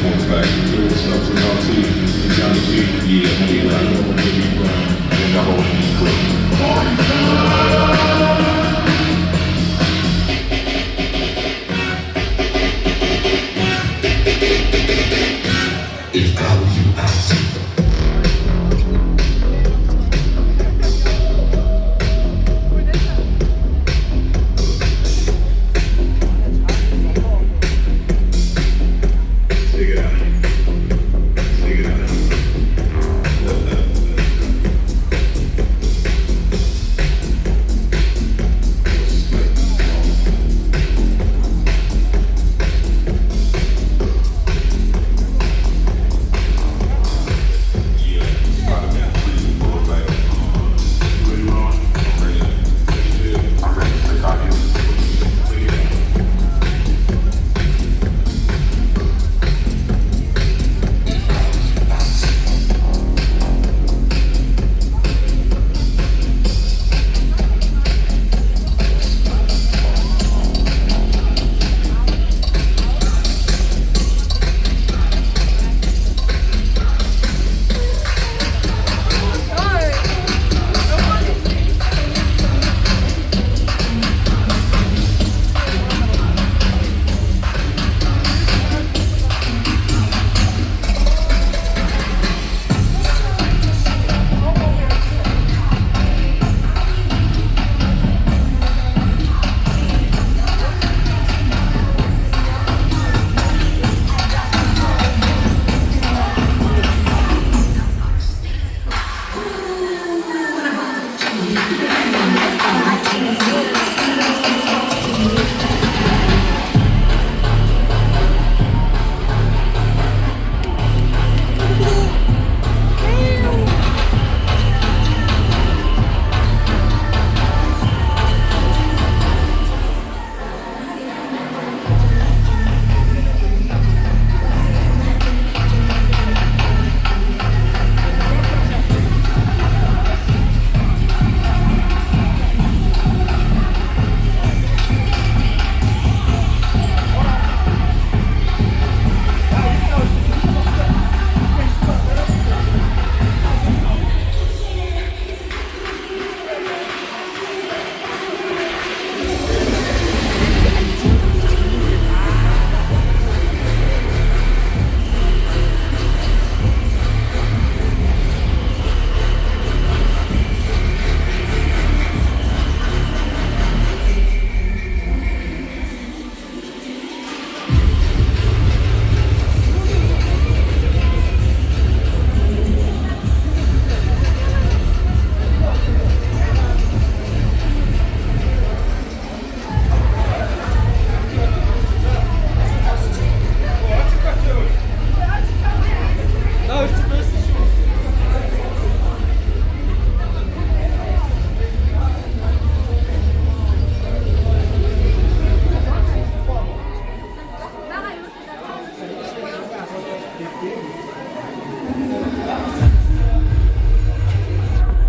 Sports Factory. What's up to LT and Johnny G? Yeah, Rock over Jimmy Brown. And the whole crew. If I were you, I'd say. Check it out. Check it out. Yeah, Spider-Man 3 full effect. Ready, Ron? I'm ready. I'm ready to take out you. Check it out.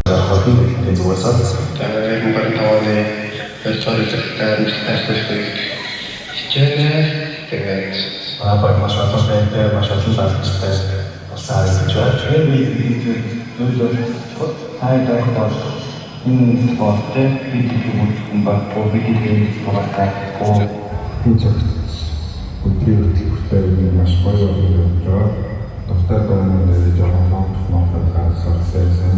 За 2025 оны 2 дугаар жилдээ амжилттай ажиллахыг хичээнэ. Тэгээд Манай баг маш олон фэнтэй, маш олон даалгавартай болсон харагдаж байна. Тэгээд би ерөнхийдөө чухал. Та хэд бол энэ спорт дээр бид их хүн баггүй, бид их спорттой. Энэ цагт өдрийн хөтөлбөртэй юм маш гоё болон явж байгаа. Дуртай дуунууд нэрээ жоохон фонк монход гаалсарсан.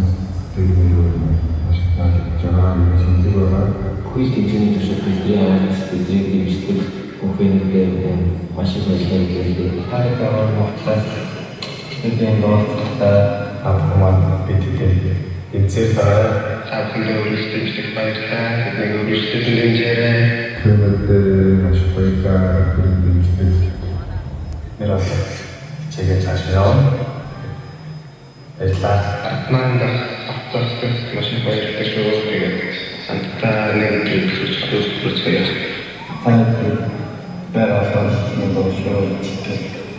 Тэр юу юм маш их таалагдж байгаа. Юм шинэлэг байгаа. Хууль тэмцээний туршид бидний аваад бидний дэмждэг бүхэнийдээ маш их баярлалаа гэж Та хэд бол мотлаас бидний дуулалтаа Та бүхэн маань бид хэдийг дэмжсээр байгаа. та бүхэндээ үргэлж дэмждэг баярлалаа. Тэднийг үргэлжлэн дэмжээрэй. Тэрмэд маш их баярлалаа. Хүрэн дэмждэг. Нэр бол чигээ цааш явна. Баярлалаа. Артман дах авцаастай маш их баярлалаа шүү. Тэгээд хамтдаа нэг өдрийг хүрцгээе. Та хэд байр олон юм болшоо.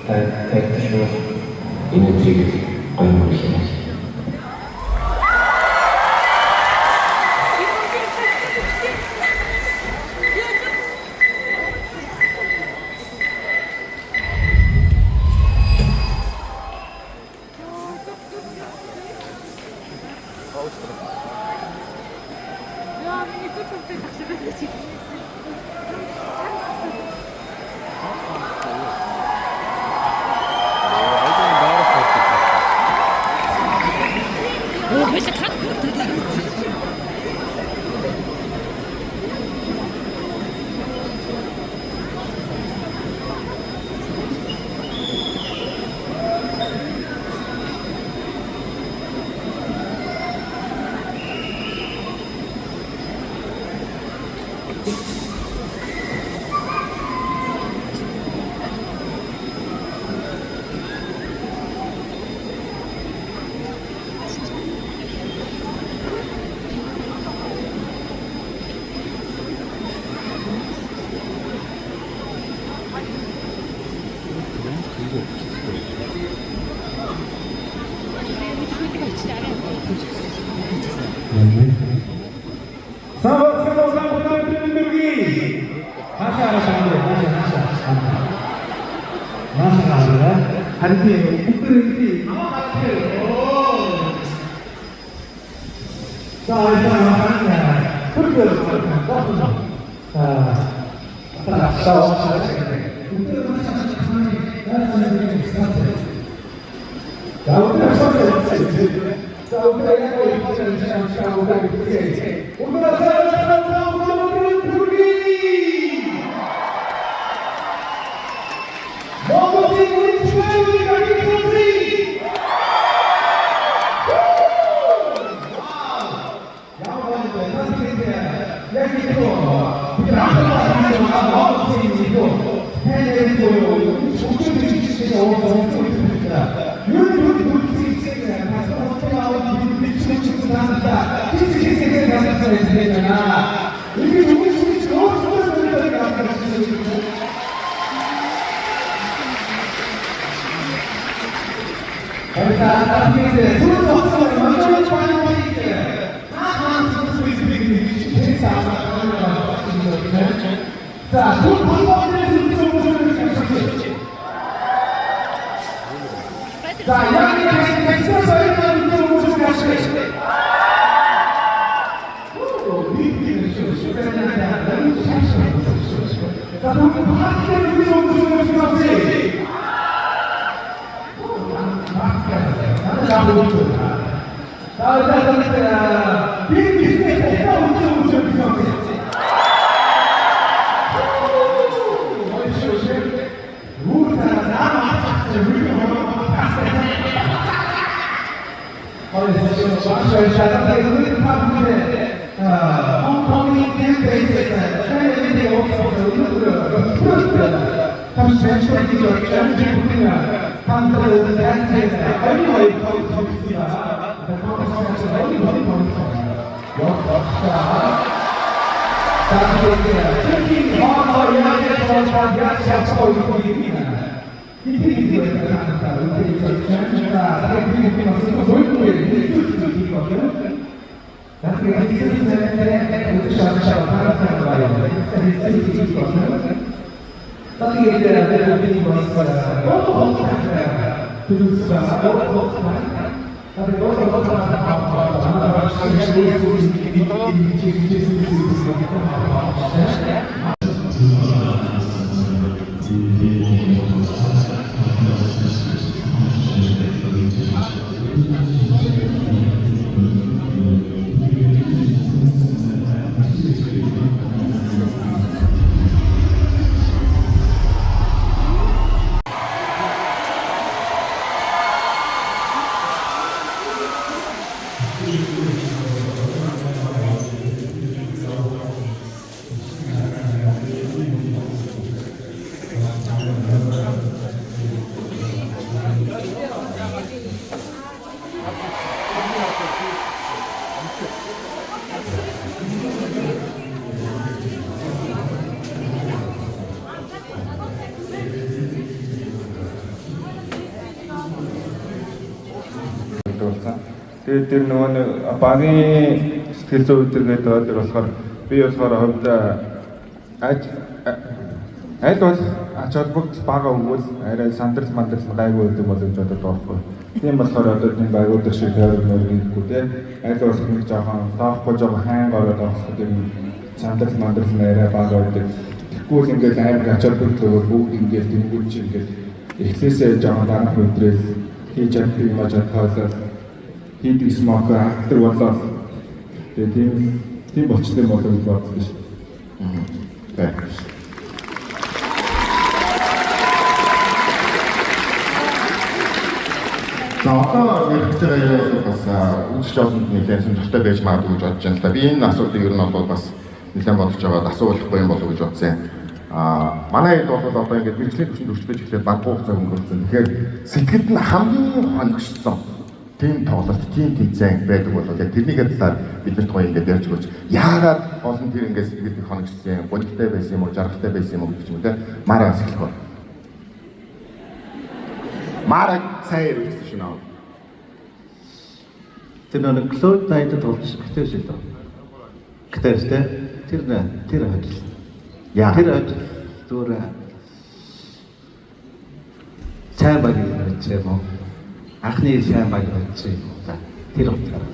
Та хэд шүү. Энэ өдрийг гоё өнгөрүүлээ. Тэгээд тэр нөгөө нэг багийн сэтгэл зүй өдр гэдэг байгаа тэр болохоор би болохоор хувьд аль бол ач холбогдол бага өгвөл арай сандрал мандрал гайгүй өгдөг болов гэж бодод байгаа байхгүй. Тийм болохоор одоо тийм багуудах шиг тойрог мөргөхгүй те аль болох нэг жоохон тоохгүй жоохон хайн ороод авах тэр сандрал мандрал нь арай бага өгдөг. Тэгэхгүй л ингээд амар ач холбогдол өгвөл бүгд ингээд дэмгүүлж ингээд эхлээсээ жоохон дараах мэдрэл хийж чаддаг юм а чадхаалаа хийдэг смок актер болоод тэгээ тийм болчтой болов гэж бодсон шүү. За одоо ярих гэж байгаа юм бол бас үзэгч олонд нэлээд сонирхолтой байж магадгүй гэж бодож байна л да. Би энэ асуудлыг ер нь бол бас нэлээд бодож байгаа, асуулахгүй юм болов уу гэж бодсон юм. Манай хэд бол одоо ингээд мэргэжлийн түвшинд өртөж эхлээд баггүй хугацаа өнгөрсөн. Тэгэхээр сэтгэлд нь хамгийн хоногшсон тийм тоглолт, тийм тэмцээн байдаг бол яг тэрнийхээ талаар бид нарт гоё ингээд ярьж өгөөч. Яагаад гол нь тэр ингээд сэтгэлд их хоногшсон юм, гонигтай байсан юм уу, жаргалтай байсан юм уу гэдэг ч юм уу те. Мараагаас эхлэх үү. Мараг сайн ярьсан шнэ. Тэр нэг Cloud9-д тоглож гэтээс л доо. Гэтээс те тэр тэр ажил. Яа. Тэр ажил зүгээр сайн баг гэж юм уу? Анхны сайн баг гэж юм уу? За тэр утгаараа.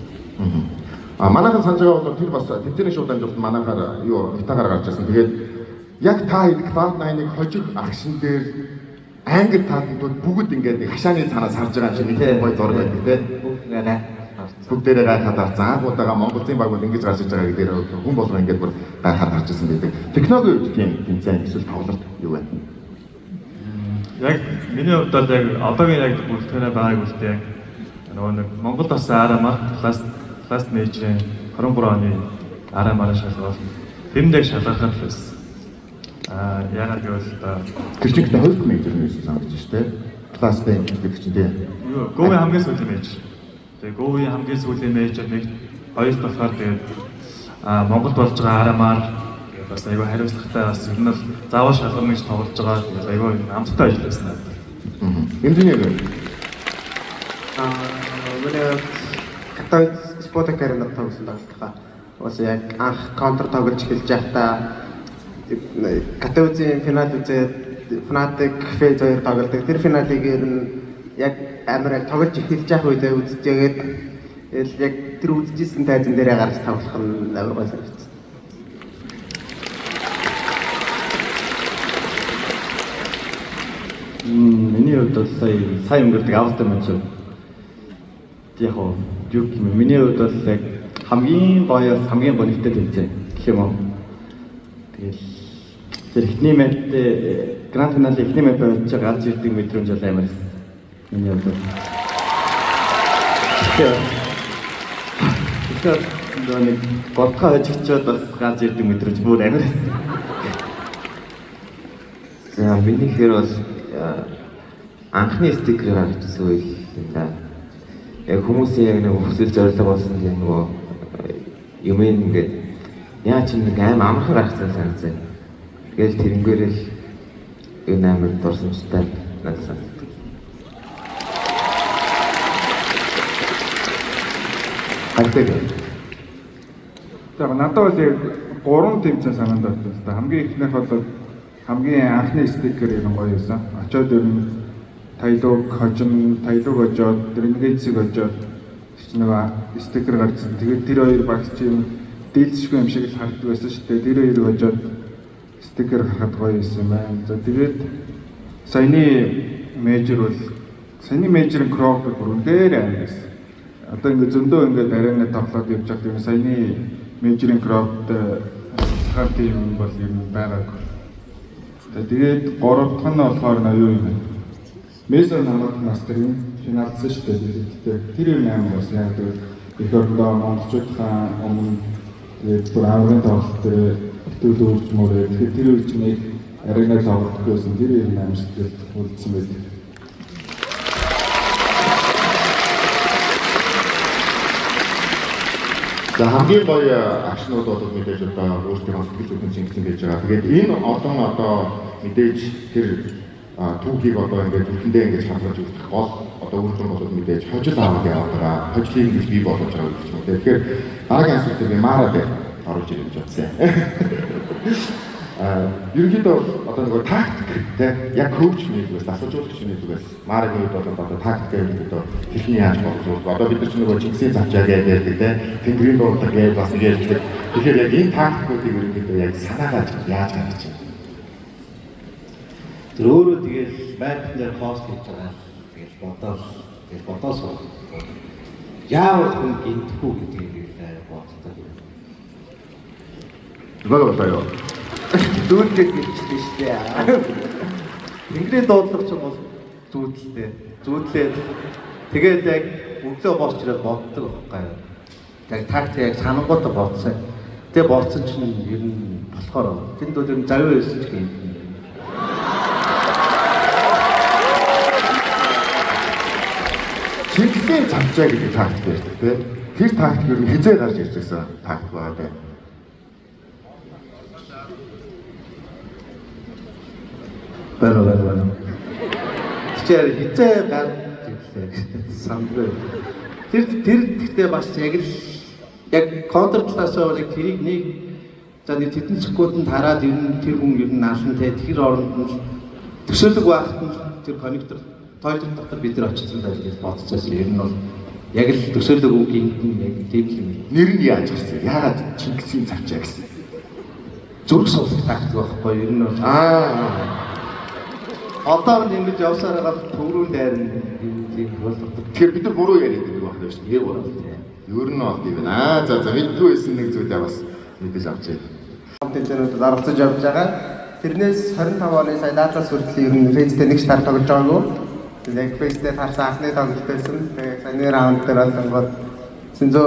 А манайхан санаж байгаа бол тэр бас тэмцээний шууд амжилт манайхаар юу нэтагаар гарч ирсэн. Тэгээд яг та хэд Cloud9-ыг хожиг агшин дээр англи таатнууд бүгд ингээд нэг хашааны цаанаас харж байгаа юм шиг нэг гоё зураг байдаг те. Бүгд ингээд Бүгдээрээ гайхаад харсан. Анх удаага Монголын баг бол ингэж гарч иж байгаа гэдгээр хүн болгон ингээд бүр гайхаад харж ирсэн байдаг. Технологийн үед тийм тэмцээн эсвэл тоглолт юу вэ? Яг миний хувьд бол яг одоогийн яг бүртгэнэ байгааг үлдээ яг нөгөө нэг Монгол бас RMR last major-ийн 23 оны RMR шалгаалт. Тэрэнд яг шалгахад л байсан. Аа яагаад гэвэл одоо Тэр чинь гэхдээ хоёр дахь major нь байсан санагдаж шүү дээ. Class 10 гэдэг чинь тийм. юу Go-ийн хамгийн сүүлийн major. Тэгээ Go-ийн хамгийн сүүлийн major нэг хоёрт болохоор тэгээд аа Монголд болж байгаа RMR тэгээд бас айгүй хариуцлагатай бас ер нь бол заавал шалгарна гэж тоглож байгаа. Тэгээд айгүй амттай ажил байсан надад. Энд нь яг Миний Катовиц Спотек аренад тоглосон тоглолтоо. Уус яг анх контр тоглож эхэлж байхдаа Катовицын финал үзээд Fnatic FaZe хоёр тоглодог. Тэр финалыг ер нь яг амар яг тоглож эхэлж явах үедээ үзчихээд тэгэл яг тэр үзчихсэн тайзан дээрээ гарч тоглох нь амар гоё санагдсан. Миний хувьд бол сая өнгөрдөг август матч. Яг уу юу гэх юм бэ? Миний хувьд бол яг хамгийн гоёос хамгийн гонигтай тэмцээн гэх юм уу. Тэгэл тэр эхний матчтэй гранд финалийн эхний матч болж гарч ирдэг мэдрэмж бол амар байсан. Миний хувьд бол. Тэгэхээр нөгөө нэг бодгоо хожигчоод бас гарч ирдэг мэдрэмж бүр амар байсан. За миний хэр бол анхны стикер гарч ирсэн үе юм да. Яг хүмүүсийн яг нэг хүсэл зорилго болсон тийм нөгөө юм ингээд яа чи нэг аим амархан гаргацсан санагдсан. Тэгэл тэрнгээрэл энэ амар дурсамжтай надад санагдав. Хальтаг. За надад бол яг гурван тэмцээн санаанд орсон. Хамгийн эхнийх бол хамгийн анхны стикер ер нь гоё байсан. Очоод ер нь Тайлуг хожим, Тайлуг хожоод, Renegades-ийг хожоод тэр чинь нөгөө стикер гарсан. Тэгээд тэр хоёр багц чинь дийлшгүй юм шиг л харагддаг байсан шүү дээ. Тэр хоёрыг хожоод стикер гаргахад гоё байсан юм байна. За тэгээд саяны major бол саяны major-ын crowd бүр үнэхээр амар байсан. Одоо ингээд зөндөө ингээд арена тоглоод явж байхад юм саяны major-ын crowd хар тийм бол юм байгаагүй. За тэгээд гурав дахь нь болохоор нөө юу юм бэ? Месо намайг мастерын финалдсан шүү дээ. Тэр юм амар байсан. Яг тэгээд их орондоо монголчуудын өмнө тэгээд бүр аврагын тоглолт дээр хэвтүүл үрж мөрөө. Тэгэхээр тэр үе чинь нэг арена тоглох байсан. Тэр юм амар сэтгэлд үлдсэн байдаг. За хамгийн гоё агшнууд бол мэдээж одоо өөрсдийнхөө сэтгэл зүрхэн шингэсэн байж байгаа. Тэгээд энэ олон одоо мэдээж тэр түүхийг одоо ингээд зүрхэндээ ингээд хадгалж өгөх гол одоо үр дүн бол мэдээж хожил аваад яваад байгаа. Хожлыг ингэж бий болгож байгаа гэж юм. Тэгэхээр дараагийн асуултыг би Мара дээр оруулж ирэх гэж бодсон. Ерөнхийдөө одоо нөгөө тактик те яг коуч миний зүгээс асуужуулагч миний зүгээс Марагийн үед бол одоо тактик ерөнхийдөө хэрхэн яаж боловсруулах одоо бид нар ч нөгөө Чингисийн завчаа гэж ярьдаг те Тэнгэрийн дуудлага гэж бас нэг ярьдаг. Тэгэхээр яг энэ тактикуудыг ерөнхийдөө яг санаагаа яаж гаргаж байна? Тэр өөрөө тэгэл байдлан дээр хост хийж байгаа. Тэгэл бодоол тэгэл бодоо суух. Яавал хүн гинтэхгүй гэдгийг л боддог. Зүгээр болоо юу? Зүүдлээд гинжлээ шүү дээ. Тэнгэрийн дуудлага ч бол зүүдлээ. Зүүдлээд тэгээд яг өглөө босч ирээд боддог байхгүй юу? Яг тактик яг санангуудаа бодсон. Тэгээ бодсон чинь ер нь болохоор тэнд бол ер нь завиа байсан ч гин. Чингисийн завчаа гэдэг тактик байдаг тийм. Тэр тактик ер нь хизээ гарч ирж байсан тактик байгаа тийм. Байна байна байна. Хичээр хизээ гарч ирлээ. Сандгүй. Тэр гэхдээ бас яг л яг counter талаас бол яг тэрийг нэг за нэг тэдэн секундэд хараад ер нь тэр хүн ер нь наалан те тэр оронд нь төсөөлөг байхад нь тэр connector toilet дотор бид нар очсон даа гэж бодчихсон. Ер нь бол яг л төсөөлөг үг гинт нь яг тийм л юм. Нэр нь яаж гарсан? Яагаад Чингисийн завчаа гэсэн? Зүрх судлах тактик байхгүй ер нь бол одоо нь ингэж явсаар байгаа төврүүн дайрна тийм болдог. Тэгэхээр бид нар буруу яриад байдаг байх шүү дээ. Яг буруу. Ер нь бол тийм байна. За за мэдгүй байсан нэг зүйлээ бас мэдээж авч яа. Тэмцээнүүдэд оролцож явж байгаа. Тэрнээс 25 оны сая Даллас хүртэл ер нь FaZe-тэй нэг шатар тоглож байгаагүй. Тэгээд яг FaZe-тэй таарсан анхны тоглолт байсан. Тэгээд саяны раунд дээр болонгод Senzu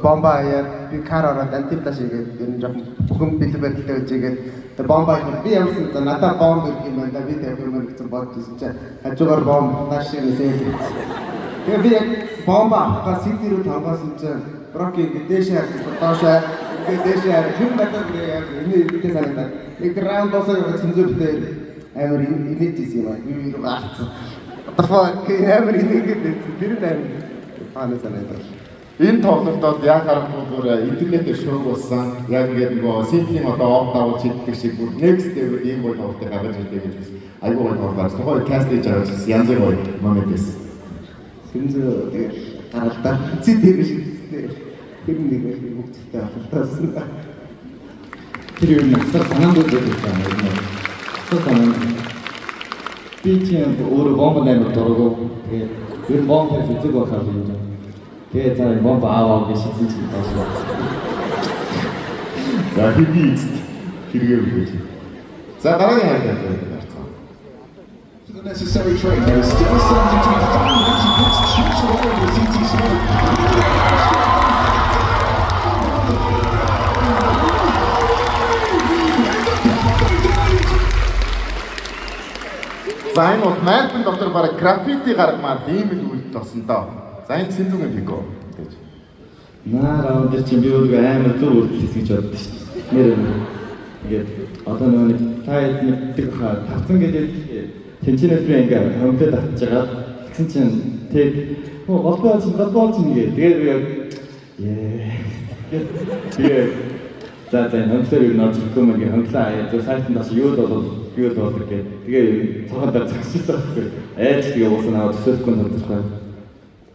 бомба хаяад би car ороод anti-flash хийгээд ер нь жоохон бүхэн бэлэн байдалтай байж игээд бомба хийх би ямарсан за надад бомб ирэх юм байна да би тавих юм байна гэсэн бодож ирсэн чинь хажуугаар бомб flash хийгээсэй. Тэгээ би яг бомба авахгаа CT рүү тонгоосон чинь Broky ингээд дээшээ харж доошоо ингээд дээшээ харж хэн надад яг энэ санагдаад яг тэр раунд дуусаад явах Senzu битээр амар инээж ирсэн юм аа. Би юу гарцсан. What the fuck амар инээгээд тэр нь амар funny санагдав. Энэ тоглолтод яг харахгүй бүр интернетээр шоу болсон. Яг ингээд нөгөө CT-ийн одоо оп давж хийдэг шиг бүр next level ийм гоё тоглолтыг гаргаж ирлээ гэж бас айгүй гоё тоглолт гарсан. Тухайн cast хийж байгаа ч янз бүрийн гоё момент байсан. Senzu тэгэл гаралдаа ци дээр шигдсэн. Тэр нэг хөвгөлтэй ахалтаасан. Тэр ер нь асар санаанд байдаг юм аа. Асар санаанд. Би чинь өөрөө бомб амар дургу. Тэгээд ер нь бомб тавих үзэг байхаар юм. Тэгээд за бомб ааваа гэж шийдсэн чинь доош байна. За хэдий эцэст хэрэгээ өгөөч. За дараагийн хайртай гарцсан. The necessary trade. There is still something to be found. Actually puts shoots away with CT smoke. За энэ бол map-ын дотор бараг граффити гаргамаар ийм л үйлдэл болсон доо. За энэ Senzu-гийн pick оо гэж. Наа раунд дээр чинь би өөрийгөө амар зөв үйлдэл хийсэн гэж боддоо шүү дээ. Нэр ингээд одоо нөгөө нэг та хэд мэддэг хаа тавцан гэдэг тэнцэнээс би ингээ хөнгөлөд татж байгаа. Тэгсэн чинь тэг голбоо чинь голбоо чинь гээ. Тэгээд би яг тэгээ за за энэ хөнгөлөөр юу нож ирэхгүй мэн гээ хөнгөлөө аяа зөв сайтан доош юу л болов юу л болдог гээ. Тэгээ цохон дээр зогсчихсан байхгүй. Айж тэгээ уусаа наваа төсөөлөхгүй тодорхой.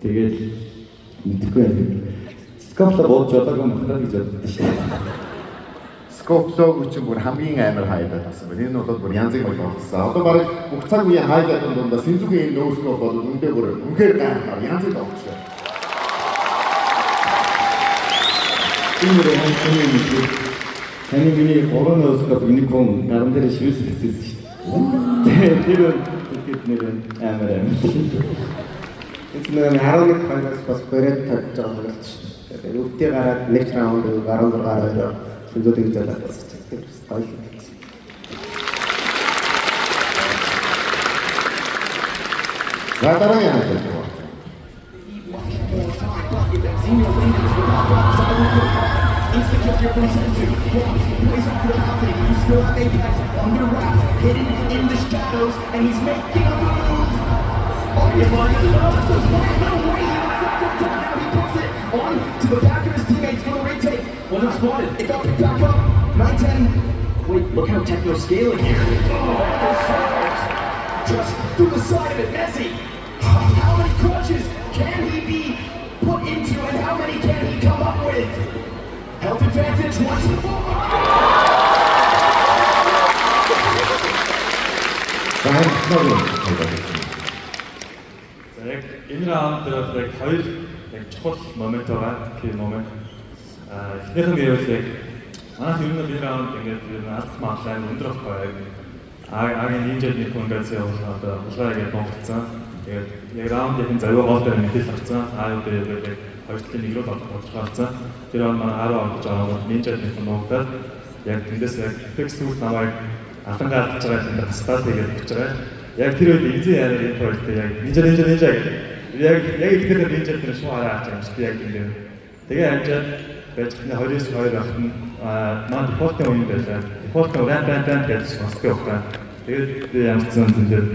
Тэгээд мэдэхгүй юм. Scope лоо бууж болоогүй юм байна гэж боддоо шүү дээ. Scope лог чинь бүр хамгийн амар highlight болсон байна. Энэ бол бүр янзын гоё болсон. Одоо бараг бүх цаг үеийн highlight-ын дундаа Senzu-гийн энэ no scope бол үнэндээ бүр үнэхээр гайхмаар янзын тоглож. Энэ мөр юм юм шиг. Таны миний 3 no scope нэг хүн гаран дээр шивээс хэвчээсэн шүү дээ. Тэр тэгэхэд нэр амар амар. Энэ нэг 11 хоёроос бас бариад тавьж байгаа тоглолт шүү дээ. Тэгээд өвдөө гараад нэг раунд 16-2 Senzu тэгж залаад байсан. Тэр бас гоё л байсан. За дараагийн highlight байна. Hidden in the shadows, and he's making a move. He puts it on to the back of his teammates for the retake. Wasn't spotted. It got picked back up. 9-10. Wait, look how Techno's scaling here. Oh, just through the side of it. Mezii. How many crunches can he be put into, and how many can he come up with? Health advantage once more. За энэ highlight. За яг энэ раунд дээр бол яг хоёр яг чухал момент байгаа. Key moment. Эхнийх нь гэвэл яг манайх ер нь энэ раунд ингээд ер нь алдсан магадлал амар өндөр байхгүй яг агийн ninja нэг хүн ингээд явуулсан одоо хулгай ингээд бомболцсон. Тэгээд яг раундын завиа гол дээр мэдээлэл авсан. Аа юу дээр яг хоёр талын нэг рүү тодорхой болсон. Тэр раунд манай 10 он гэж ороод ninja нэг хүн нуугдаад яг тэндээс яг Apex сүүлд намайг алангаа алдаж байгаа юм хастаад тэгээд өгч байгаа. Яг тэр үед эзэн амар энэ хоёртой яг ninja ninja ninja гэх. Яг яг ихнийхээ ninja дээр шууд хараа авч юм шиг яг юм. Тэгээ амжаад байж тань 29 2 байхад нь маань default-ын үе байлаа. Default-ын ramp ramp ramp гэж сонсдог байхгүй. Тэгээд би ямар ч зэн тэн дээр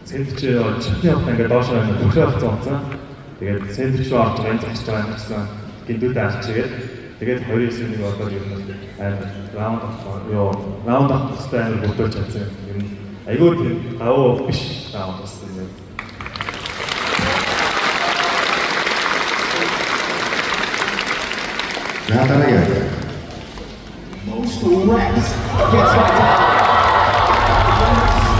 цэнд чи чихний хот ингээд доош ингээд бөхрөө болсон. Тэгээд центр рүү орж байгаа, энэ зогсож байгаа юм гэсэн гиндүүдээ алчигээд тэгээд 29-ийг болоод ер нь амар раунд авах ёо раунд авах тустай амар бүрдүүлж чадсан юм. Ер нь айгүй тийм давуу биш раунд болсон юм. За дараагийн. Most reps against Vitality.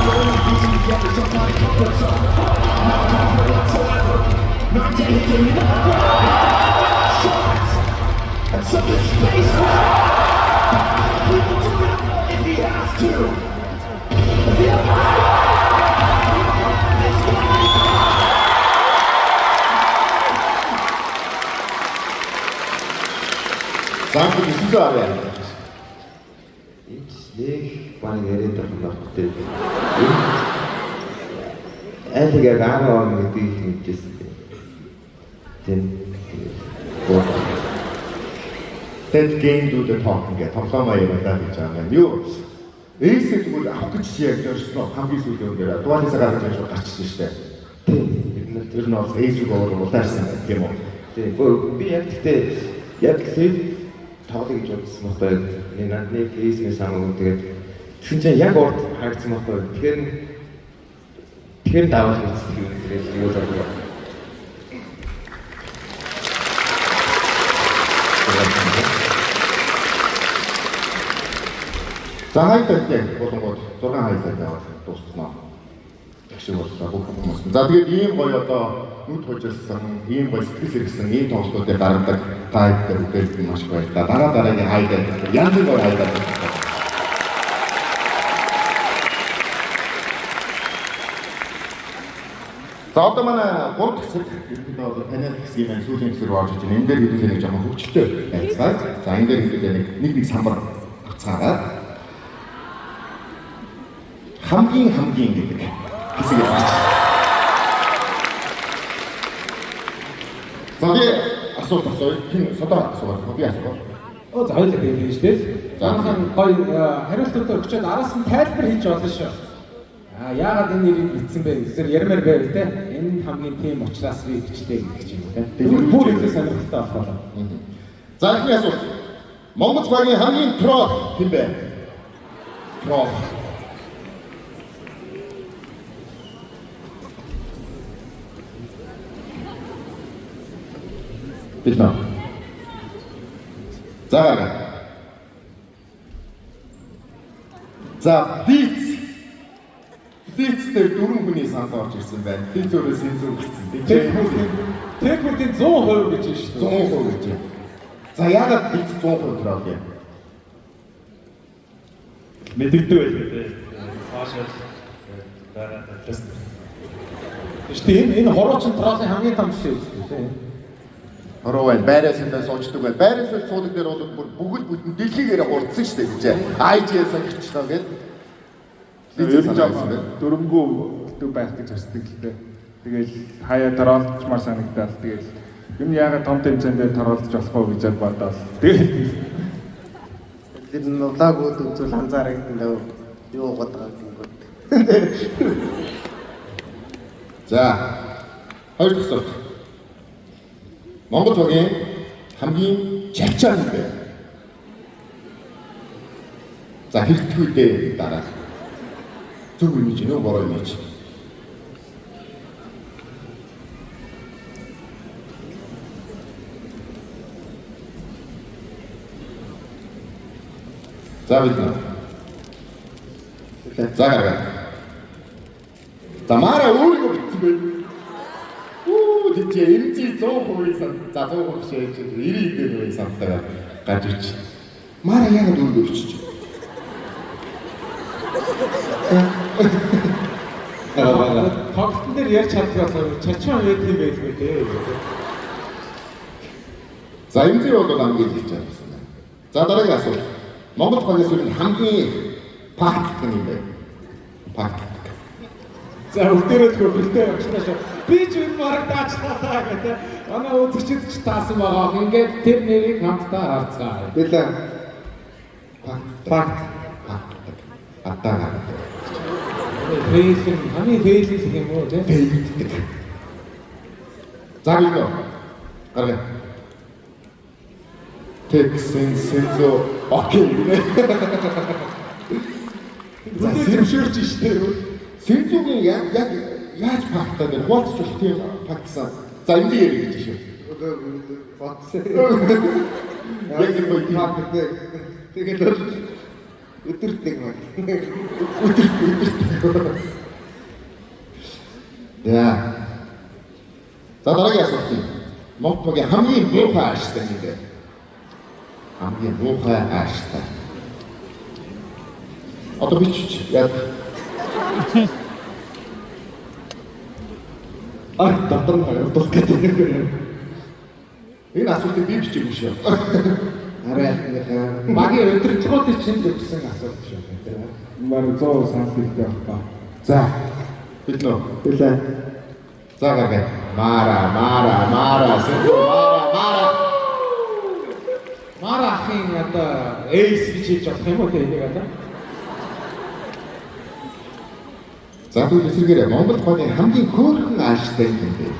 Slowly piecing together some kind of comfort zone. Not comfort whatsoever. Not to hit another shot. And so the space for he will do it all if he has to. The other За 900 авъя. Энд нэг баг яриад байх юм байна те. Энэ аль яг 10 он гэдгийг мэдчихсэн. Тийм. Let game do the talk гэх тоглоомоо яриадаа гэж байгаа юм. Юу? Ace зүгээр авах гэж чи яг зорьсон хамгийн сүүлийн дээр дуалисаа гаргаж шууд гарчсан шүү дээ. Тийм. Тэр нь бол Ace рүү өөр улаарсан байх тийм үү? Тийм. Би яг гэхдээ яг сейв тоглоё гэж бодсон байхгүй. Нэг над нэг Ace-мээс хамаагүй тэгээд тэгсэн чинь яг урд харагдсан байхгүй. Тэгэхээр даваад үздэг юм. Тэгээд юу л байна. За хайлттай болонгууд 6 хайлттай аваад дууссан. Их шиг боллоо бүх хүмүүс. За тэгээд ийм гоё одоо нүд хужирсан, ийм гоё сэтгэл сэргэсэн ийм тоглолтуудыг гаргадаг та бүхэнд бүгдээр би маш их баярлалаа. Дараа дараагийн хайлт янз бүрийн гоё хайлт. За одоо манай 3 дахь хэсэг ерөнхийдөө бол панел хэсэг юм сүүлийн хэсэг рүү орж иж байна. Энэ дээр хэдүүлээ нэг жоохон хөвчлөлтэй байцгаая. За энэ дээр хэдүүлээ нэг самбар буцаагаад хамгийн гэдэг хэсэг ярьж. За би асуулт асууя. Хин содоо асуугаа. Би асуугаа. Оо за хоёулаа тийм шүү дээ. Манайхан гоё хариултуудаа өгчөөд араас нь тайлбар хийж болно шүү. Аа яагаад энэ нэрийг бичсэн бэ гэсээр ярмаар байв те. Энэ хамгийн тийм учраас би бичлээ гэдэг чинь те. Тэгвэл бүр илүү сонирхолтой болох болно. За эхний асуулт. Монгол багийн хамгийн troll хэн бэ? Troll. Билнэ. За гаргаа. За Blitz. Blitz дээр дөрвөн хүний санд орж ирсэн байна. Blitz өөрөө сензүр гэсэн. Тэг бүртийн 100% гэж байна шүү дээ. 100% гэж байна. За яагаад Blitz 100% troll юм? Мэдэгдэг байлээ те. Social байгаа талаас. Гэхдээ энэ хуруучин троллын хамгийн том жишээ үү те. Хороо байна. Байраас нь суучдаг байна. Байраас нь суудаг дээр бол бүр бүгд бүтэн дэлхийгээр хурдсан шүү дээ гэж. IGS огчлоо гээд. Ер нь жоохон дөрөнгөө дүү байх гэж хүсдэг л дээ. Тэгэл хаяа тороолцмаар санагдал. Тэгэл юм яагаад том тэмцээн дээр тороолцож болохгүй гэж бодоол. Тэгэл тэр нь влогууд үзвэл анзаарагдана дөө. Юу угаад байгаа гингүүд. За. Хоёр дахь асуулт. Монгол багийн хамгийн чавчаа юм бэ? За хэрэгтгүй дээ дараа. Зөв юм чи нөө бороо юм чи. За бид. За гаргаа. За мара өөрийгөө битсэн бэ. Тийч MG 100% сан. За 100% биш ээ 90% сантайгаа гарч ирч. Мара яагаад өөрийгөө бичиж? Тоглолтын дээр ярьж чаддаг болохоор чачаан яд юм байлгүй дээ. За MG бол хамгийн хэлж байгаа юм байна. За дараагийн асуулт. Монгол багийн сүрэн хамгийн пактик юм бэ? Пактик. За бүгдээрээ хөвгөлтэй явчихлаа шүү. Би ч энэ бараг даачлаа та гэдэг. Манай үзэгчид ч таасан байгаа. Ингээд тэр нэрийг хамтдаа харцгаая. Бэлээ. Факт. Факт. Атаа гаргадаг. Фейл хамгийн фейл гэх юм уу те? Фейлддэг. За билгөө. Гаргая. Тексен сензо окей. За зөвшөөрч штэ. Сензогийн яг яг яаж фактаа дээр хуваалцж болох тийм фактсан. За энэ ярих гэж шүү. Бодсон. Яг нэг гоё тийм факт. Тэгээд өдөрт нэг баг. Өдөрт өдөрт. За. За дараагийн асуулт нь. Монгол багийн хамгийн муухай ааштай юм бэ? Хамгийн муухай ааштай. Одоо бичиж яг Ах дотор нь хоёрдох гэдэг юм. Энэ асуултыг би бичээгүй шүү. Арай ахныхаа Багийн удирдлагуудын чинь л өгсөн асуулт шүү. Бараг 100 санал хэрэгтэй байх ба. За. Бид нөө. Хүлээ. За гаргая. Мара, мара, мара, сэнзүү, мара, мара. Мара ахын одоо эйс гэж хэлж болох юм уу те энийг одоо? За тэгвэл эсрэгээр Монгол багийн хамгийн хөөрхөн ааштай юм бэ?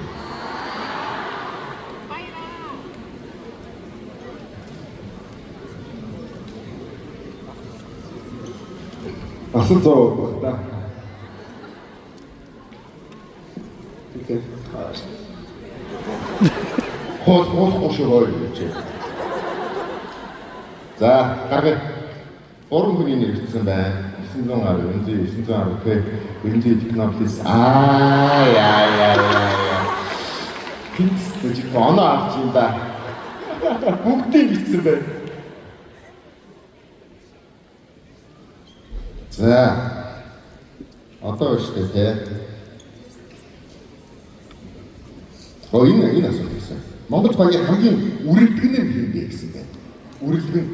Бас л 100 байх та. Тэгээд Хоол хоолгүй шүү гоё гэж. За гаргая. Гурван хүний нэр бичсэн байна. 910, 900, 910 Т, 900 Технополис. Аа яа яа яа яа. Пинц гэж оноо авч юм да. Бүгдийг бичсэн байна. За. Одоо шүү дээ те. Оо энэ энэ асуулт гэсэн. Монгол багийн хамгийн үргэлжлэн нь хэн бэ гэсэн бэ? Үргэлжлэн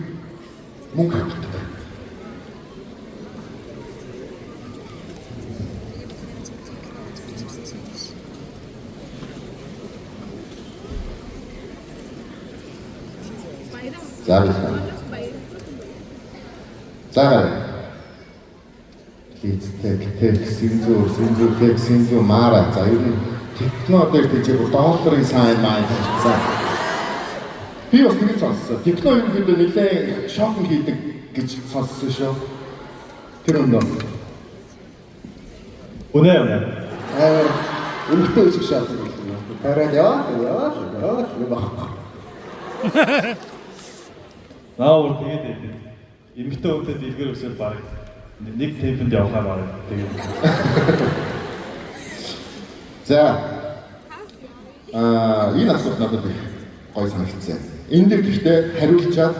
мөнгө авдаг. За баярлалаа. За гараа. Лизтэй тех синзүү синзүү тех синзүү мара. За ер нь техно дээр тийж долларын сайн майн хийсэн. Би бас тэгж сонссон. Техно ерөнхийдөө нэлээд шопинг хийдэг гэж сонссон шүү. Тэр өнөө. Үнэ үнэ. Амар өргөтөө үсэх шаардлага юм. Тариад яваа яваа яваа юм багхгүй. Наа бүр тэгээд байдаг. Эмэгтэй хүнтэй дэлгэр өсөөл баг нэг темпэнд явахаар баг тэгээд. За. Аа энэ асуулт надад их гоё санагдсан. Энэ дэр гэхдээ хариулчаад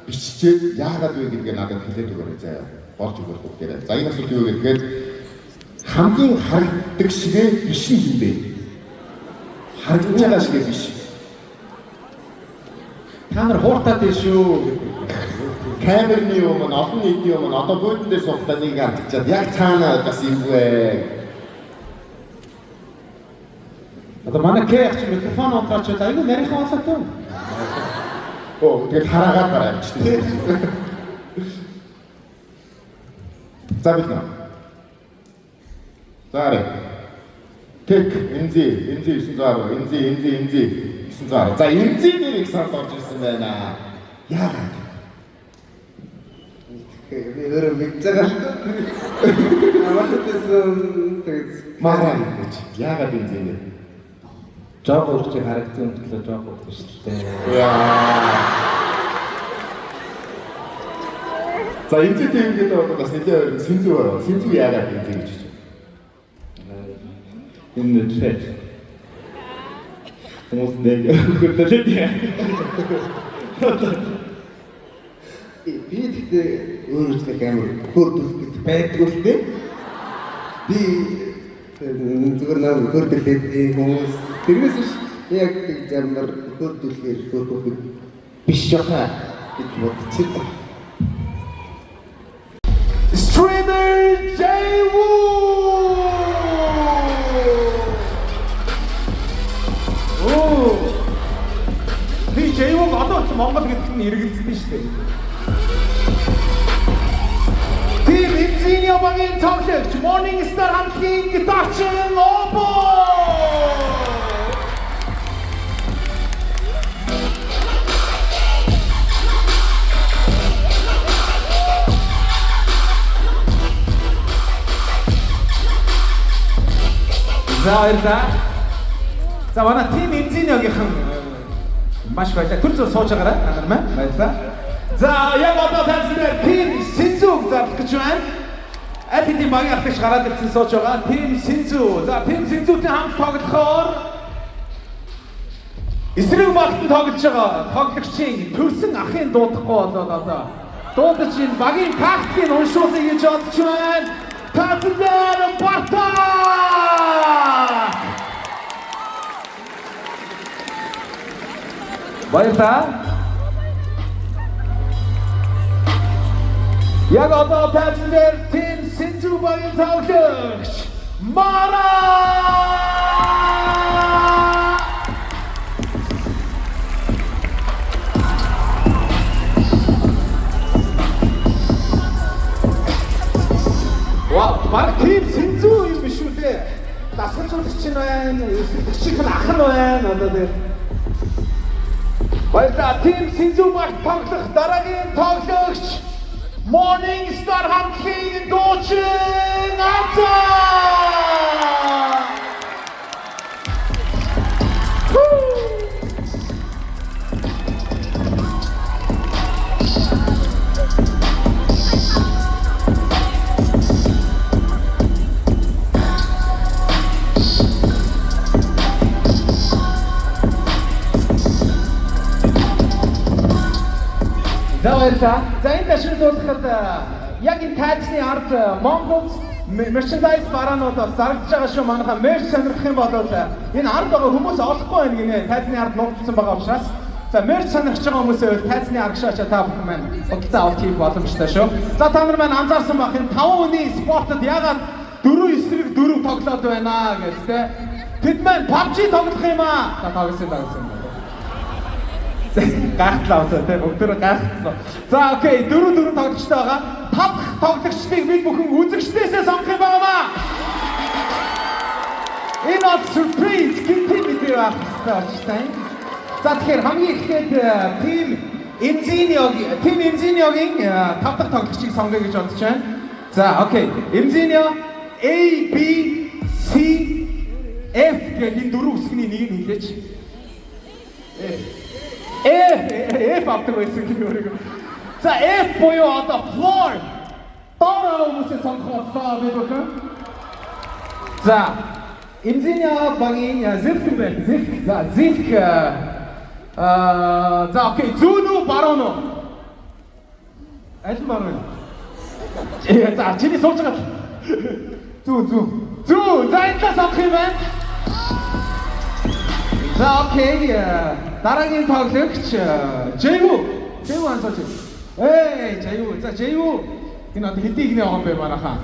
биччихээд яагаад вэ гэдгээ надад хэлээд өгөөрэй заяа. Болж өгөх бүгдээрээ. За энэ асуулт юу гэхээр хамгийн харагддаг шигээ биш нь хин бэ? Харагдаж байгаа шигээ биш. Та нар хууртаад байна шүү гэдэг. Камерны өмнө, олон нийтийн өмнө одоо буудан дээр суухдаа нэг харагдчихад яг цаана бас эвгүй. Одоо манай К ах чи микрофон унтраачвал айгүй нарийнхан болоод байна. Оо тэгэл хараагаад гараа явчихсан. За бид нэ. За арай. Тек NZ NZ 910 NZ NZ NZ 910. За NZ дээр их санал орж ирсэн байна. Яагаад? Би өөрөө мэдж байгаа шүү. Амарчсан тэгэж Мараа гэж. Яагаад NZ нэ? Жог урчиг харагдсан мөртлөө жог урч шүү дээ. Яа. За NZ гэдэг бол бас нэлээд ойрон сэнзүү байна. Сэнзүү яагаад NZ гэж байна? Энэ нөлөө. Хүмүүс нэг хөрдөлөө. Би тэгтээ өөрөө ч нэг амар хөөрдөл гэж байдгүй л дээ. Би зүгээр нэг хөөрдөлээд хүмүүс тэрнээс биш яг тэг замар хөөрдөлгээр хөөрхөх биш жохоо гэж бодчих. Streamer Jay Woo! Оо. Би Jay Woo одоо ч Монгол гэдэгт нь эргэлзсэн шүү дээ. Team Insignia багийн тоглогч Morning Star хамтлагийн гитарчин Обо. За баярлалаа. За манай team Инзиньогийнхан маш баярлалаа. Түр зур сууж байгаарай. Та нар маань баярлалаа. За яг одоо тайзан дээр team Синзүг зарлах гэж байна. Аль хэдийн багийн ахлагч гараад ирсэн сууж байгаа. Team Синзү. За team Синзүтэй хамт тоглохоор эсрэг багт нь тоглож байгаа тоглогчийн төрсэн ахын дуудахгүй болоод одоо дуудаж энэ багийн тактикийг уншуулъя гэж бодож байна. Тайзан дээр Бата! Баярлалаа. Яг одоо тайзан дээр team Синзү багийн тоглогч Мара! Вау, баг team Синзү юм биш үү те? Дасгалжуулагч нь байна, эсрэгч нь ах нь байна одоо тэр. Баярлалаа. Team Синзү багт тоглох дараагийн тоглогч Morning Star хамтлагийн дуучин Азаа! За баярлалаа. За энэ дашрыг дуулахад яг энэ тайзны ард Mongols merchandise бараанууд бас зарагдаж байгаа шүү. Манайхаа merch сонирхох юм бол энэ ард байгаа хүмүүс олохгүй байна гинэ. Тайзны ард нуугдсан байгаа учраас. За merch сонирхож байгаа хүмүүсээ бол тайзны аргашаачаа та бүхэн маань худалдаа авалт хийх боломжтой шүү. За та нар маань анзаарсан байх энэ 5 хүний спортод ягаад 4 эсрэг 4 тоглоод байна гэж тэ. Тэд маань PUBG тоглох юм аа. За тоглосон. Гайхтлаа усаа тийм бүгдөө гайхтлаа. За окей, 4 тоглогчтой байгаа. 5 дахь тоглогчдыг бид бүхэн үзэгчдээсээ сонгох юм байна. Энэ бол surprise гинтийн мэдээ байх хэрэгтэй очтой. За тэгэхээр хамгийн эхлээд team Инзиньогийн 5 дахь тоглогчийг сонгоё гэж бодож байна. За окей, Инзиньо A B C F гэх энэ дөрвөн үсгний нэг нь хэлээч. F авдаг байсан гэх өөрийгөө. За F буюу одоо floor. Доор хүмүүсээ сонгох боллоо бид бүхэн. За Инзиньо багийн Зилк байна. Зилк. За Зилк за окей, зүүн үү баруун уу? Аль нь баруун вэ? За чиний сууж байгаа. Зүүн. Зүүн. За энэ талаас сонгох юм байна. За окей. Дараагийн тоглогч Жэйвүү. Жэйвүү ансаач. Эй, Жэйвүү. За Жэйвүү энэ одоо хэдий игнэ байгаа юм бэ манайхаа?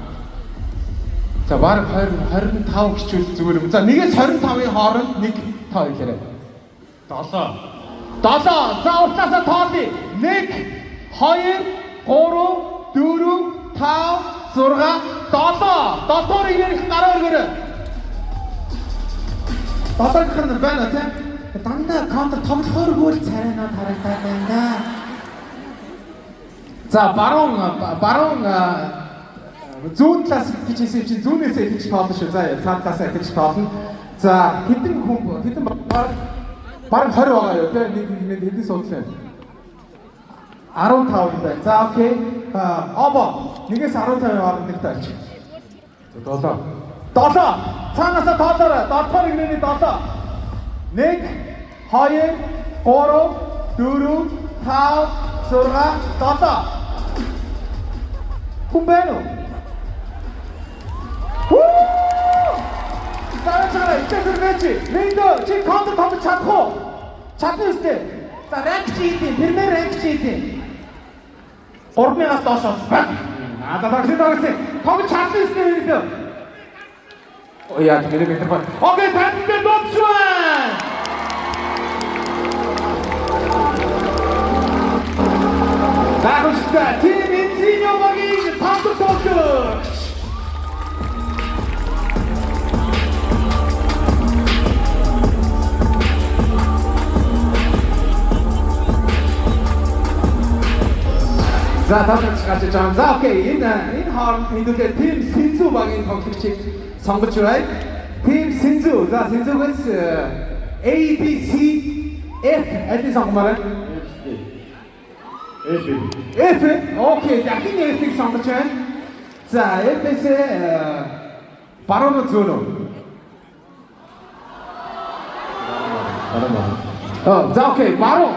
За бараг 20 25 гिचвэл зүгээр юм. За 1-ээс 25-ын хооронд нэг тоо хэлээрэй. 7. 7. За уртаасаа тоолъё. 1 2 3 4 5 6 7. 7 дугаар игнэрийнх гараа өргөөрэй. 7 дахь нь байна тийм. Дандаа counter тоглохооргүй л царайнаа тарагдаад байна да. За баруун зүүн талаас гэж хэлсэн юм чинь зүүнээс эхэлж тоолно шүү. За цаана талаас эхэлж тоолно. За хэдэн хүн хэдэн бараг 20 байгаа юу те? Нэг хэдэн суудлаа. 15 юм байна. За окей. Обо 1-ээс 15-ын хооронд нэг тайлч. За 7. 7. Цаанаасаа тоолоорой. 7 дугаар игнэний 7. 1 2 3 4 5 6 7. Хүн байна уу? Дараа итэхэр чи. Мэндэ чи counter тоглож чадах уу? Чадна үстэй. За rank чи хийдیں۔ Premier rank чи хийдیں۔ 3000-аас доош баг. Аа за тогсон. Тоглож чадна үстэй мэндэ. Яа миний микрофон. Окей, танд дээр дуудчихваа. Гайхамшигтай Team Inzinio багийн тавдах тоглогч. За тоглогч гарч иж байгаа. За окей, энэ хооронд хэдүүлээ Team Синзу багийн тоглогчийг сонгож байна. Team Синзу Синзүү. За, Синзүүгээс A B C F алийг сонгомоор байна? F. F. Окей, дахин F-ийг сонгож байна. За, F-ээс баруун уу зүүн үү? Баруун байна. Аа, за окей, баруун.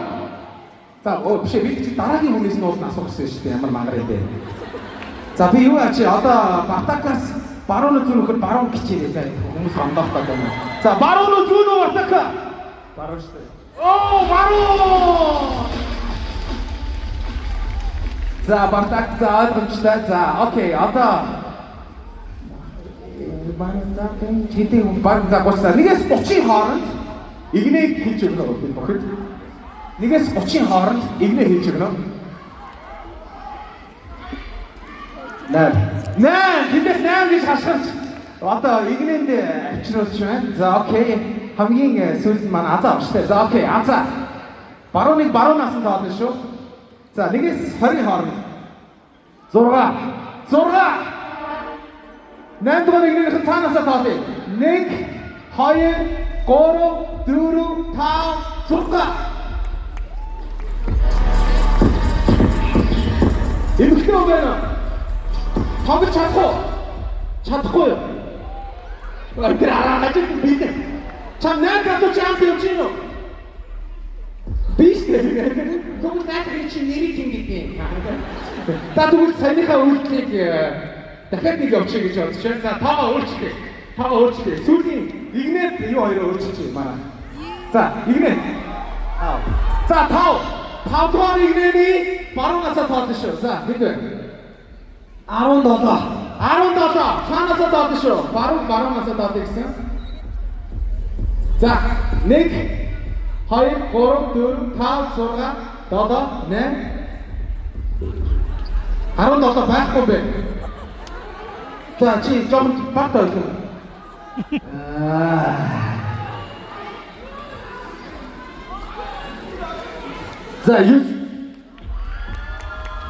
За, оо биш ээ, би чи дараагийн хүнээс нь уул нь асуух гэсэн шүү дээ. Ямар мангар юм бэ? За, би юу ачи одоо Бартакаас баруун уу зүүн үү гэхэд баруун гिचээрээ. За, хүмүүс ондоох гэдэг юм. За, баруун уу зүүн үү Бартака? Баруун шүү дээ. Оо, баруун! За, Бартак, за ойлгомжтой. За, окей, одоо Бартак хэдийн хүн баг за 30 за нэгээс 30-ын хооронд игнэг хэлж өгнө бид бүхэд. Нэгээс 30-ын хооронд игнэ хэлж өгнө. 8. 8 тэндээс 8 гэж хашгирч одоо игнэнд авчруулж байна. За окей. Хамгийн сүүлд нь манай Азаа авч тээ. За окей, Азаа. Барууныг баруунаас нь тоолно шүү. За нэгээс 20-ын хооронд 6 6 8 дугаар игнэнийх нь цаанаасаа тоолъё. 1 2 3 4 5 6. Эмэгтэй хүн байна уу? Тоглож чадах уу? Чадахгүй юу? Тэр араа хажууд нь биелээ. Чам 8 залуу чи амт явж гин үү? Биш үү? Тэгвэл наадах чи нэрийг хин гэдэг юм. За тэгвэл саяныхаа үйлдэлийг дахиад нэг явчих гэж бодож байна. За тоогоо өөрчлөе. Тоогоо өөрчлөе. Сүүлийн игнэт юу хоёроо өөрчилж байна манай. За игнэт. За 5. 5 дугаар игнэний баруунаасаа тоолно шүү. За хэд вэ? 17. 17. Цаанаасаа тоолно шүү. Баруун баруунаасаа тоолъё гэсэн. За 1 2 3 4 5 6 7 8 17 байхгүй бэ? За чи жоохон баг тойлоо. Аа. За 9.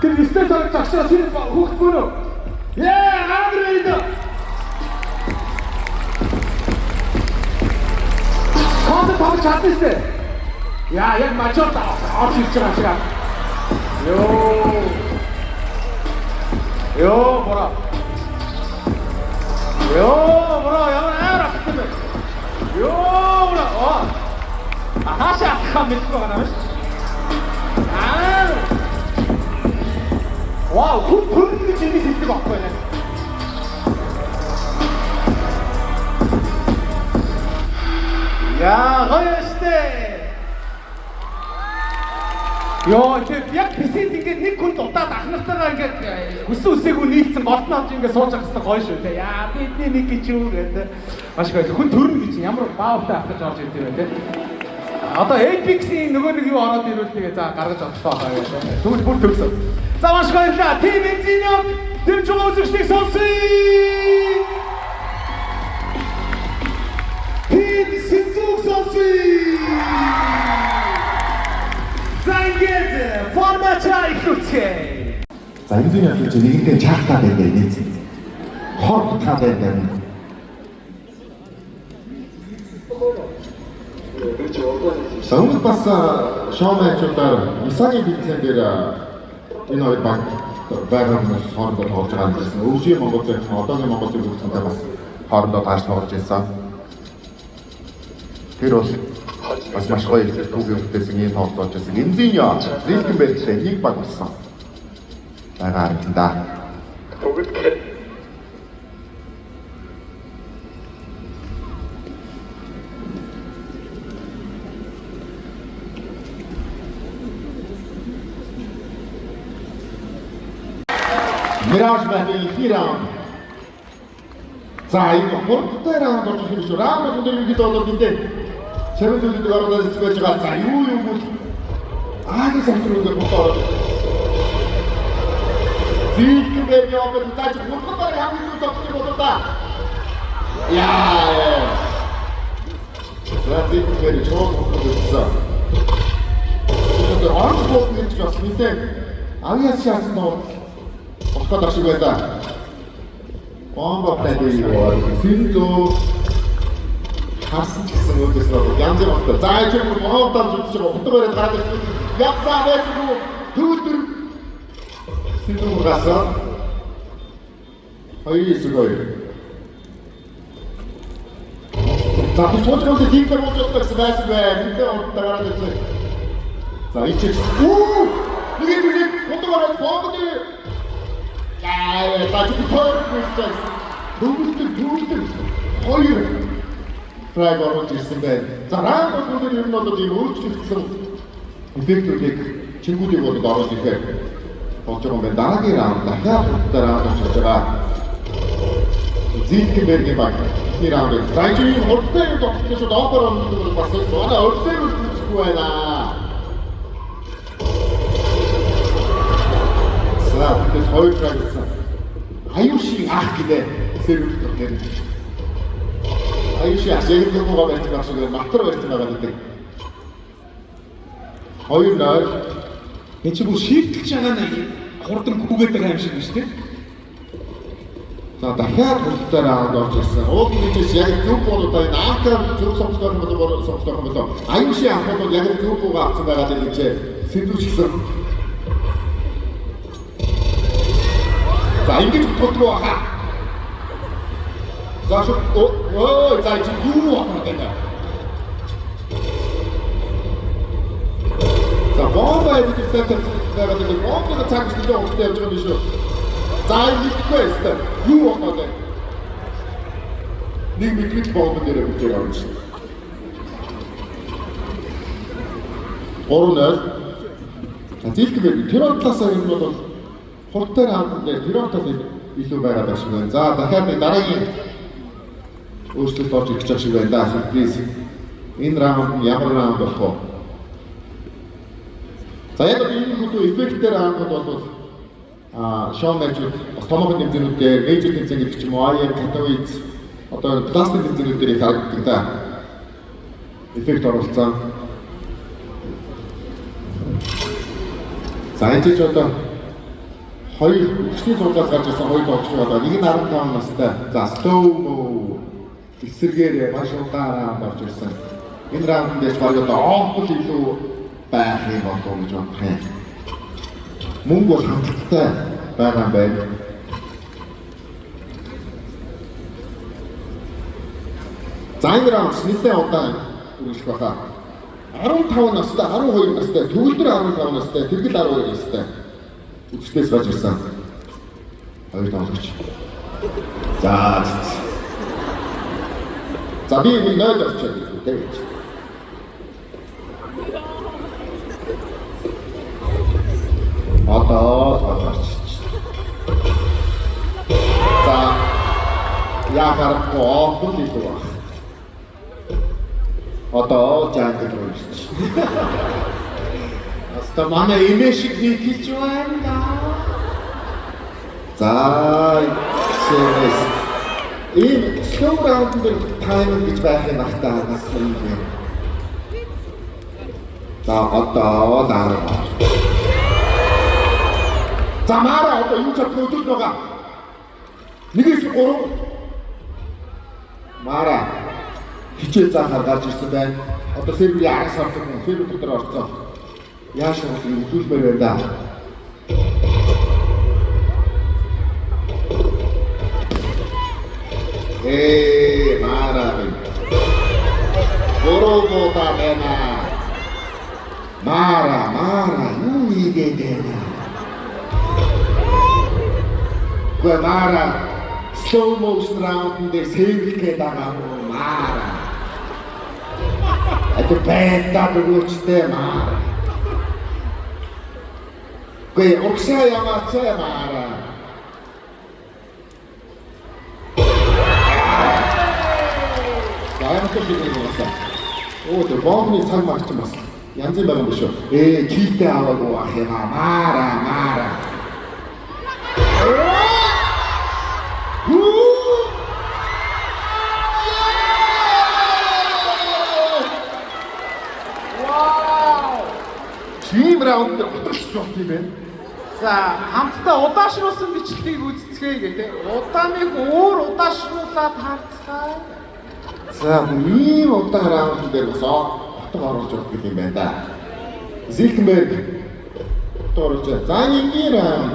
Тэр 9-тэй тоог загшаа тэр хүүхэд мөн үү? Яа, гараад ирээ дөө. Контр тоглож чадна шүү дээ. Яа, яг мажор орж ирж байгаа юм шиг. Йоо. Йоо, бора. Йоо, бора, ямар амар ахтай бэ? Йоо, бора. Оо. Ахаашаа ахаа мэдгүй байгаа юм шүү. Аа. Вау, хүн төрн гэж энийг хэлдэг байхгүй нэ. Яа, гоё штэ. Йоо, тэр яг писэнд ингээд нэг хүн дутаад ах нартайгаа ингээд хүссэн үсээгүй нийлцэн голд нь авч ингээд сууж явах хэрэгтэй гоё шүү те. Яа, бидний нэг гэж юу гэдэг. Маш гоё. Хүн төрнө гэж ямар баавтай ах гэж орж ирд юм бэ те. Одоо Apex-ийн нөгөө нэг юу ороод ирвэл тэгээ за гаргаж авах байхаа гэдэг. Тэгвэл бүр төгсөө. За маш их баярлалаа. Team Engineer дэмжин үзэгчдийг сонсъё. Team Синзүг сонсъё. За ингээд формачаа эхлүүлцгээе. За энэ зүйл чинь нэгэнтээ чаартаа байна нийцсэн. Хор утгаа байна. За өмнө бас шоу матчуудаар Исагийн бэлтгэн дээр энэ хоёр баг байгаа хүмүүс хоорондоо тоглож байгаа юм гэсэн. Өвжийн Монгол зүйн одоогийн Монгол зүйн бүгдтэй бас хоорондоо таарч тоглож байсан. Тэр бол бас маш гоё түүх өвдөөсөн ийм тоглолт болж байсан. Эмзиньо Зилхэн бэлтлээ нэг баг болсон. Байгаа харагдана. Мираж багийн ихний раунд. За энэ хурдтай раунд орж ирэх юм шүү. Раунд болгон дээр ерөнхийдөө бол эндээ чамин зүйлүүд ороод ирэх байж байгаа. За юу юм бол аагийн сектор рүү хурдан ороод. Зилхэн бэр яваад зааж хурдан баг хамгийн зүйл зогсох юм болоо да. Яа. За зилхэн бэр шууд хурдан ирсэн. Тэгэхээр орж болно гэж бас нэлээ авьяас шаардсан уу? Болох гэдэг шиг байлаа. Бомба плей юу? Синзөө. Харсан ч гэсэн үүдээс нь янз бүр багтай. За энэ бүр монгол үзэж байгаа. Утга бариад гараад ирсэн. Явсаа байсан уу? Төвлөр Синдүргаас 2-2. За би сууж байгаа тиймэр болж байгаа гэсэн байсан бай. Мэдээ урдаа гараад ирсэн. За ичээ. Үү! Нэг нэг утга бариад бомбны. За чи төр бүлцсэн. Төвлөр төвлөр хоёр frag оруулж ирсэн байна. За раунд бол ер нь бол ийм өөрчлөгдсөн эффектүүдийг чингүүдийг бол оруулж ирэхээр болж байгаа юм байна. Дараагийн раунд дахиад бүгдээ раунд очиж байгаа. Зинкенбергийн баг эхний раунд. За энэ юм хурдтай юм тогтсон шүү. Доогоор орно бол бас манай обсервер үзэхгүй байна. За тэгээс хоёр frag ирсэн. Аюуши ах гэдэг сервер дотор нэр. Аюуши ах яг зөв байгаа барьсан байх шиг матар барьсан байгаа гэдэг. 2-0. Энэ чи бүр шийтгэж байгаа нь хурдан гүгээд байгаа юм шиг байна шүү дээ. За дахиад хурдтай раунд орж ирсэн. Уул нэгээс яг зөв буудаа энэ АК зөв сонгох юм болов сонгох юм болов. Аюуши ах бол яг зөв бууга авсан байгаа л гэж сэдвүүч гисэн. За ингэж боддгоо хаа. За шүү өө за чи юу болох вэ? За бомба гэж центр байгаа гэдэг бомбыг цаг нөлөө хурдтай явж байгаа юм шүү. За мэдхгүй байсан. Юу болох вэ? Нэг мэдвэл бомб дээр бүгдээр орно шүү. 3-0. За зилкбэр тэр талаас юм бол хурдтай раунд дээр тэр тал илүү байгаа байх шиг байна. За дахиад нэг дараагийн өөрчлөлт орж ирэх шиг байна да. Сюрприз. Энэ раунд нь ямар раунд болох вэ? За яг энэ хөдөө эффектээр раундууд бол шоу матчууд бас томоохон тэмцээнүүд дээр, мейжер тэмцээн гэдэг ч юм уу, IM, Katowice одоо пластик тэмцээнүүд дээр их харагддаг да. Эффект оруулсан. За энэ ч одоо хоёр үдшний суудлаас гарч ирсэн хоёр тоглогч байгаа. Нэг нь 15 настай. За slow mo эсэргээр маш удаан раунд орж ирсэн. Энэ раунд дээр ч баг одоо оопл илүү байх юм болов гэж бодох юм. Мөнгө бол хангалттай байгаа юм байна. За энэ раунд нэлээд удаан үргэлжлэх байхаа. 15 настай, 12 настай, төгөлдөр 15 настай, тэргэл 12 настай. Үзэгчдээс гарч ирсэн. Хоёр тоглогч. За За би нэг 0 орчоо гэдэг гэж. Одоо гарч. За яхаар коопл илүү баг. Одоо жангл руу ирчих. Аста манай эмээ шиг нийтэлж байна да. За сэрээс ийм slow round дээр timing гэж байх юм ах та бас юм юм. За одоо дараа. За мара одоо юу чадах өдөр байгаа. 1-3 Мара хичээл заахаар гарч ирсэн байна. Одоо серверийн арга сардаг хүн сервер дотор орцсон. Яаж юм үзүүлмээр байна да. Мара би. Гурван байна. Мара, мара, юу хийгээд байна? Гүй мара slow motion round дээр сейвлэх гээд байгаа юм мара. Это бэнда өгөөчтэй мара. Гүй урагшаа ямаач мара. Гайхалтай шиг юм байна. Оо тэр бомбны цаг маг чинь бас янз бүр байгаа юм биш үү? Килтэй аваагүй ах юм аа. Мара, мара. Team раунд дээр утгач жуулт юм байна. За хамтдаа удаашруулсан бичлэгийг үзцгээе гэх тээ. Удааныг өөр удаашруулад харцгаая. За ийм удаан раунд дээр бас отго оруулж явах гэдэг юм байна да. Зилтенберг отго оруулж байна. За энгийн раунд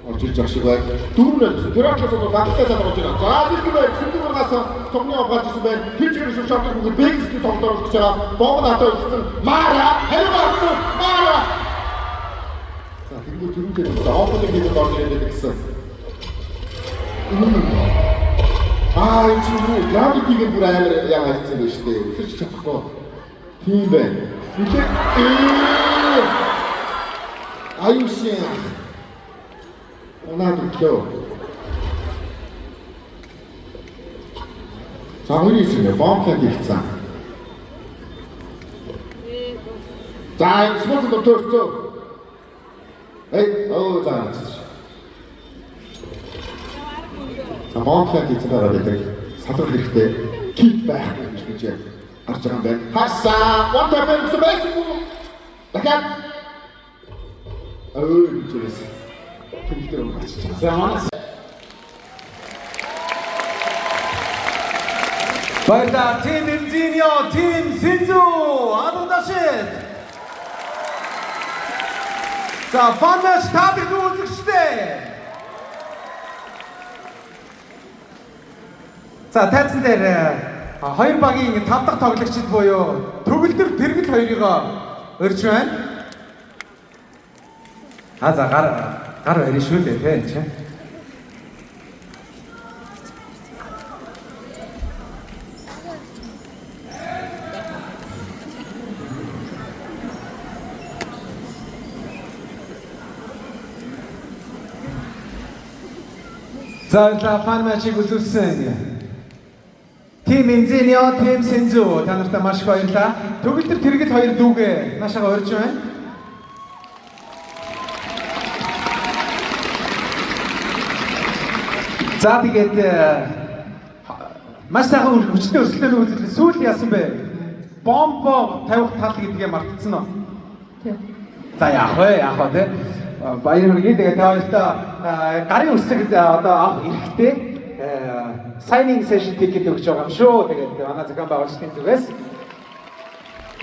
орж ирж байгаа шиг байна. 4-0. Гераклос бол галттай цаад орж ирээ. За Зилтенберг сэнтүргээс цогны гарч ирсэн байна. Тэр чигээр шууд шордог бүгд Бэгсний тоглолт оруулж байгаа. Бомб надад үлдсэн. Мара хариу авсан. Мара. За тэргүй зүрхтэй гэсэн. Опол гэдэг орж ирээд гэсэн. Аа энэ чинь юу? Гравитиг бүр амар яа хайцсан байх шүү дээ. Өсөж чадахгүй. Тийм байна. Нилээ аюушин унаад өглөө. За хоёрын хэсэг бомб хийгдсэн. За smoke дөртөө. Эй, оо за. За бомб хийгдсэн байгаа гэдэг салгах хэрэгтэй. Кит байхгүй гэж би гарч байгаа юм байна. Хасаа, one tap гэсэн байсан. Дахиад өө гэж ирсэн. Тэр дээр гарч байгаа. За манай Баярлалаа. Team Enzinio, Team Sinzu, Адуудашид. За, fun match та бүхэн үзэгчдээ. За, тайзан дээр хоёр багийн тав дахь тоглогчид буюу төгөлдөр тэргэл хоёрыг урьж байна. А за гар гар барина шүү дээ тэ энэ чинь. За баярлалаа фан матчийг үзүүлсэн. Team Enzinio, Team Senzu та нартай маш их баярлалаа. Төгөлдөр тэргэл хоёр дүүгээ наашаага урьж байна. За тэгээд маш сайхан хүчтэй өрсөлдөөн үзүүлсэн. Сүүл яасан бэ? Бомбо тавих тал гэдгээ мартцсан уу? Тийм. За яах вэ? Яах вэ те? Баяр хүргэе. Тэгээд та хоёртой гарын үсэг одоо авах эрхтэй signing session ticket өгч байгаа юм шүү. Тэгээд манай зохион байгуулалтын зүгээс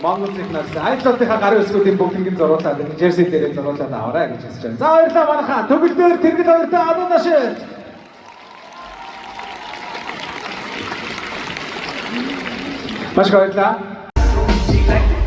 Монгол Технос айдлуудынхаа гарын үсгүүдийн бүгднийг зуруулаад jersey дээрээ зуруулаад аваарай гэж хэлж байна. За баярлалаа манайхаа. Төгөлдөр тэргэл хоёртой Адуудашид. Маш их баярлалаа.